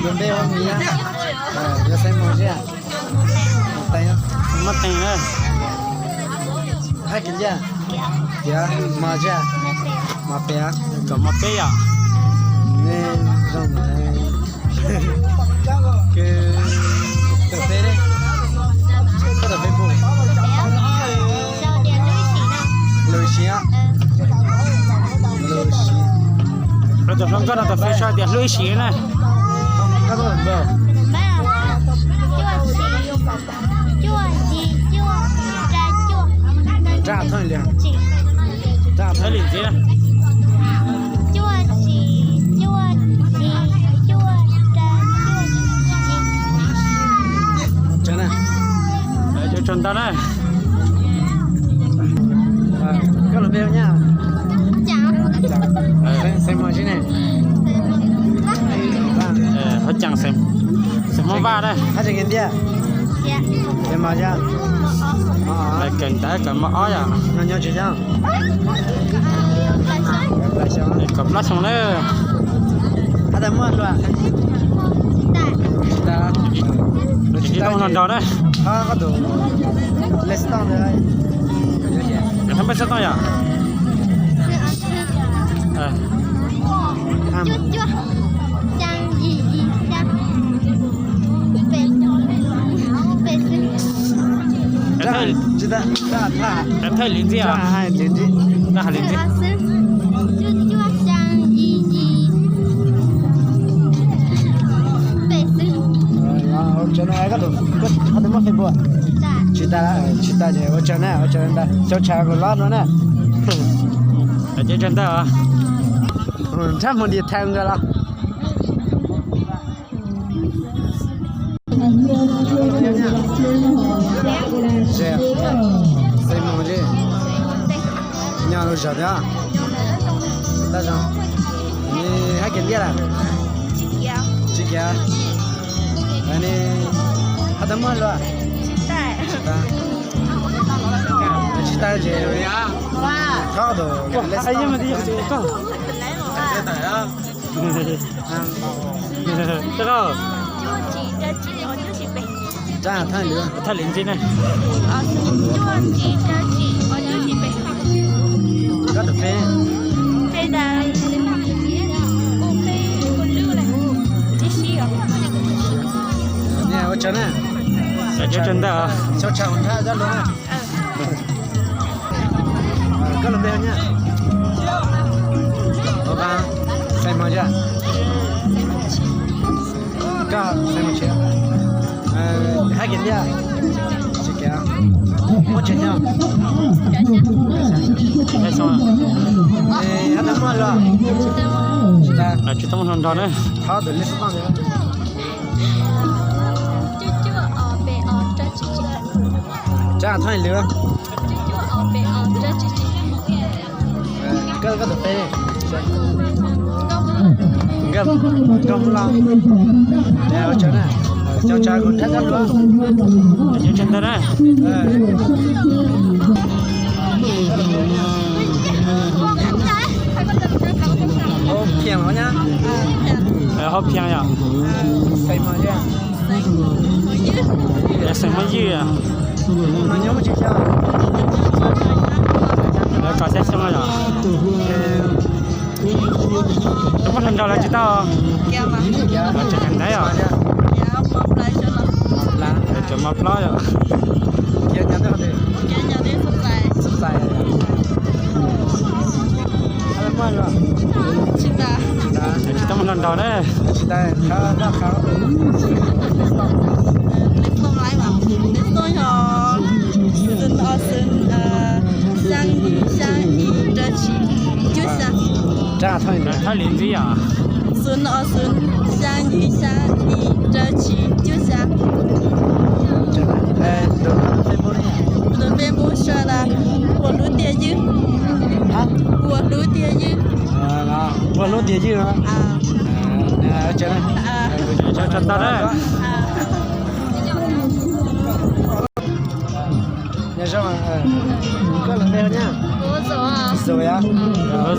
Lub npe hu Miv, yog xeem Mos Zia. Mos Teev, Mos Teev na. Hais kiag tias, tias Mos Zia, Mos Peb, kom Mos Peb yom. Nej zoo, koj tus Face, koj tus Facebook, Lub Siv, Lub Siv. Rau tus hluas nkauj no tus Face sau tias Hlub Ib Sim na. Raj Thoj Lis, Thoj Lis Ntxi na. Cov tsaug ntau na. Koj lub npe hu nyab? Xeem Mos Zia ne? Hab Caas, xeem Hmoob Vaj na. Hab tseem kiag ntiag? Xeem Mos Zia. Kawm ntawv kawm mos ob yom. Nyob tsis nyob? Kaum plaub xyoo na. Hab tas muaj hluas? Tsis tas. Tsis tau hluas nraug na. Koj tus lej xov tooj, koj lej xov tooj yom? Thaj Lis Ntxi, Thaj Lis Ntxi. Koj tus muaj Facebook? Tsis tas, tsis tas ces ua tsaug na, ua tsaug ntau, caum tshaj kuv los no na. Ces tsaug ntau. Nrhab hmoov dim thaiv nkawd los. Xeem Mos Zia, nyob lub zos thiab. Tab zoo, nws hab kiag ntiag lawm? Tsis kiag. Nws hab tas muaj hluas? Tsis tas. Tsis tas ces thov tus lej xov tooj. Thaj Lis Ntxi ne. Koj tus Face? Ua tsaug na. Caum tshaj kuv nrhab zaj lus na. Koj lub npe hu nyab? Xeem Mos Zia. Koj Xeem Mos Zia. Hab kiag ntiag? Tsis kiag. Muaj tsev nyob? Hab tas muaj hluas? Tsis tas. Tsis tau muaj hluas nraug na. Thov tus lej xov tooj. Tsav thaj lwm. Koj, koj tus Face? Nkauj Hmoob Lauj. Ua tsaug na. Caum tshaj kuv nrhab zaj lus. Ua tsaug ntau na. Hauv Phiaj los nyab? Hauv Phiaj yom. Xeem Mos Ywg. Xeem Mos Ywg. Lawv kom xya xyoo yom. Tus muaj hluas nraug los tsis tau? Tseem kawm ntawv os. Tseem mos plaub yom. Tsis tau muaj hluas nraug na. Xya, xya, ib, rau, tsib, cuaj, xya. Thaj Lis Ntxi yom. Xya, xya, ib, rau, tsib, cuaj, xya. Tus Facebook sau tias Puas Hlub Tiaj Ywg. Puas Hlub Tiaj Ywg. Puas Hlub Tiaj Ywg. Tsav tag na. Nyob zoo, koj lub npe hu nyab? Zoo yom.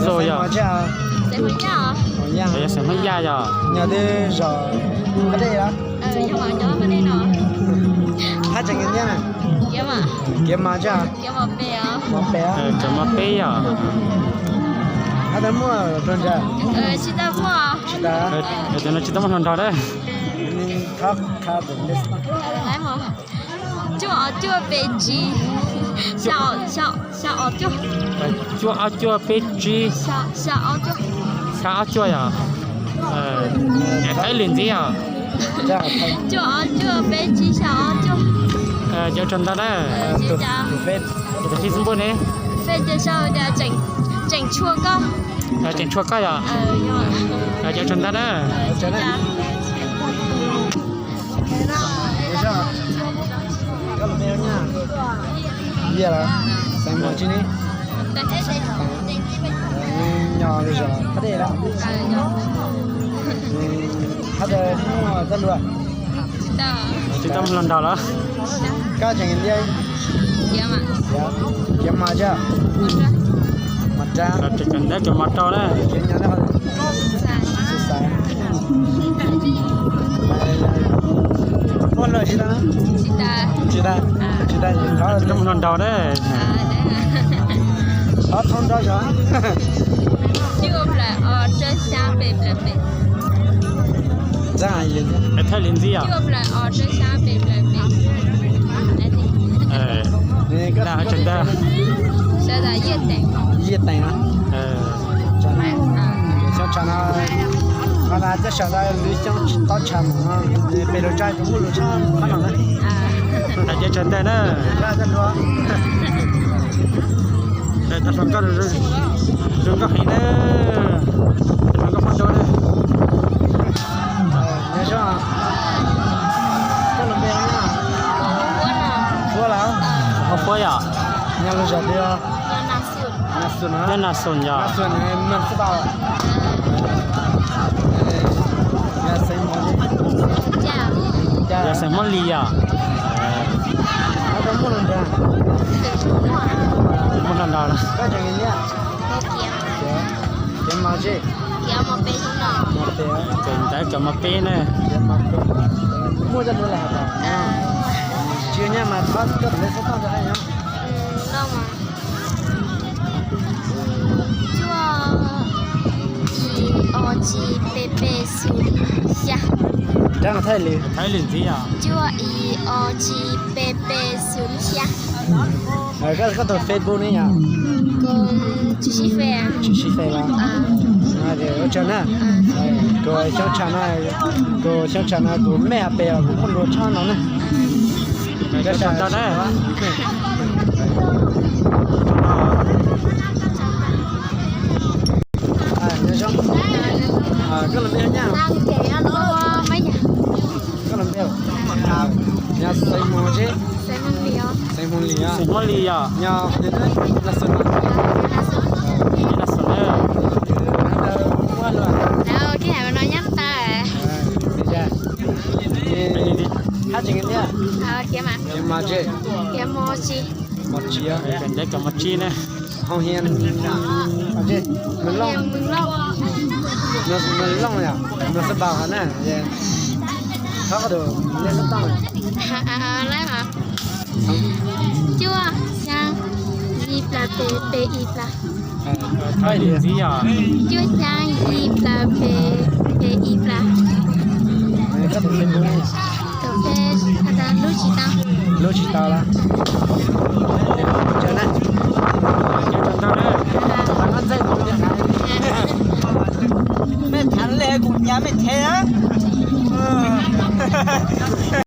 Zoo yom. Yog xeem Hmoob Yaj yog. Nyob twb zos Qab Dej los? Hab tseem kiv thiab na. Kiav mas tsa, mos pem, mos peb yog. Hab tau muaj rau ntsa? Tsis tau muaj. Tsis tau. Cov no tsis tau muaj hluas nraug na. Cuaj ob cuaj peb tsib, xya ob cuaj. Cuaj ob cuaj peb tsib, xya ob cuaj yog. Thaib li ntxiv os. Cuaj ob cuaj peb tsib xya ob cuaj. Cov tsaug ntau na. Tus Fej xwb npuaj ne. Fej ces sau tias Tseem Tshuaj Koj. Tseem Tshuaj Koj yog. Cov tsaug ntau na. Yog los, xeem Muas Tsib ne? Nyob zos Qab Dej los? Hab tau muaj txoj hlua? Tsis tau muaj hluas nraug los? Koj tseem kiv thiab? Kiav mos tsa? Mos rau. Tseem kiv ntawd cov mos rau na. Muaj hlua tsis tau? Tsis tau, tsis tau, tsis tau muaj hluas nraug na. Ob thoob nrog zog. Thaij li ntxiv os. Tseem ntawd. Yij Teem. Xyoo tshav no, qhov no coj sawv ntawd lub xyoo tob tshav mom no, pem lub tsaib tsis muaj lub tshab qhov no na. Hais tias tseem ntawd na. Zoo nkauj heev na. Zoo nkauj phooj ywg na. Koj lub npe hu Huab los? Huab yom. Nyob lub zos twg? Nyob Nas Xus yog. Yog xeem Hmoob Lis yom. Muaj hluas nraug. Tseem ntawd cov mos peb na. Tsis nyob mas thov koj tus lej xov tooj rau hais. Cuaj ib ob tsib peb peb xu xya. Thaij li ntxiv os. Cuaj ib ob tsib peb peb xu xya. Koj tus Facebook ne yom? Tsis sib fe. Tsis sib fe los? Ua tsaug na. Kuv xyoo tshav no, kuv xyoo tshav no kuv mej has pes los kuv muaj hlua tshaj no na. Tsaug ntau na. Nyob zoo. Koj lub npe hu nyab? Koj lub npe? Nyob xeem Hmoob Lis. Xeem Hmoob Lis yom. Xeem Hmoob Lis yom. Nyob Nas Xus. Nas Xus na. Hab tseem kiv thiab? Mos Tsib. Mos Tsib. Ntawd cov Mos Tsib na. Hoo Hias, Mws Looj, Mws Looj yom, Mws Xab Npaus hov na. Thov koj tus lej xov tooj. Cuaj xyaa yim plaws peb peb ib plaws. Cuaj xyaa yim plaws peb peb ib plaws. Tus Fej lub tsis tau. Lub tsis tau los? Mej thav le kuv nyav mej thev na.